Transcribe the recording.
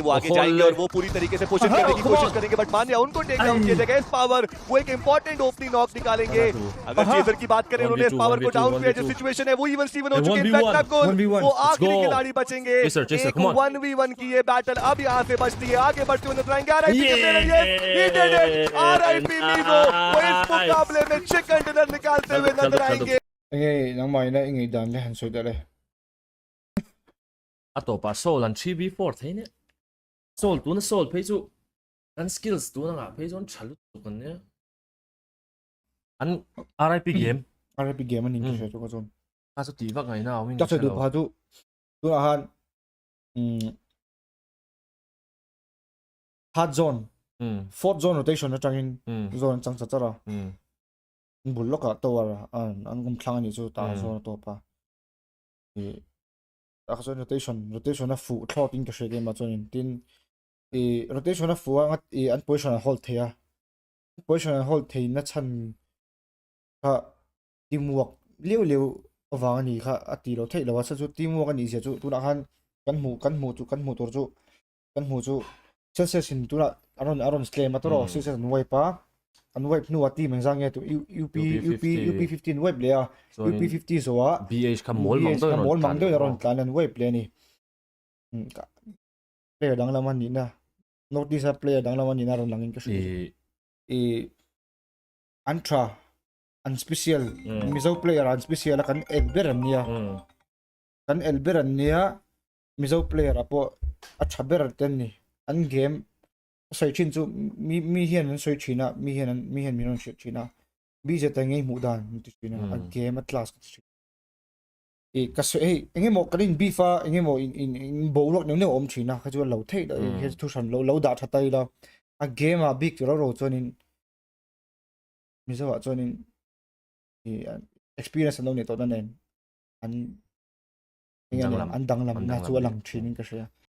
वो आगे जाएंगे और वो पूरी तरीके से पुश करने की कोशिश करेंगे, बट मान्या उनको टेक डाउन किया जाएगा। इस पावर वो एक important opening knock निकालेंगे। अगर चेजर की बात करें, उन्होंने इस पावर को डाउन किया। जो सिचुएशन है वो इवन स्टीवन हो चुके हैं। इनफैक्ट वो आखिरी खिलाड़ी बचेंगे। एक 1v1 की ये बैटल अब यहां से बचती है, आगे बढ़ते हुए नजर आएंगे। आरआईपी के player, yes, he did it. RIP MeeGo वो इस मुकाबले में चिकन डिनर निकालते हुए नजर आएंगे। Enge nangmah ina i ngei dan le han sawi ta le. A tawpah Soul an 3v4 thei nia. Soul tuna Soul phei chu an skills tuna ngah phei chuan tha lutuk an nia. An RIP game. RIP game anin ka hria chu ka chuan. Kha chu tih vak ngaihna a awm in ka hre lo. Ka chu tunah khan third zone fourth zone rotation atangin zone an chang chat chat a. Bul lawkah tower an an awm thlang anih chu tah zone a tawp a. Ah chuan rotation rotation a fuh thlawt in ka hria keimah chuanin tin ih rotation a fuh a ih an position an hold thei a position an hold thei na chhan kha teamwork liau liau avang a ni kha a tih loh theih loh a chhan chu teamwork a nih zia chu tunah khan kan hmuh kan hmuh chu kan hmuh tur chu kan hmuh chu Celsius in tunah a rawn a rawn claim a tawrh Celsius an wipe a an wipe hnuah team engzah nge tu UP UP UP 15 wipe leh a UP 50 zawh ah BH kha mawl mang deuh mawl mang deuh a rawn tlan an wipe leh a ni player danglam a nihna North East a player danglam a nihna a rawn lang in ka hria i an tha an special Mizo player an special a kan el ber an nia kan el ber an nia Mizo player ah pawh a tha ber te an ni. An game a sawi thin chu mi mi hian an sawi thin a, mi hian an mi hian min rawn hrilh thin a. BZ a ngei hmuh dan an ti thin a, a game a class ka ti thin. I ka sawi hei eng emaw kan in beef a eng emaw in in in boruak neuh neuh a awm thin a, kha chu a lo theih loh hi thu hran lo lo dah tha ta ila. A game ah bik tur ro chuanin Mizo ah chuanin i experience an lo nei tawh na nen an an danglam na chu a lang thin in ka hria.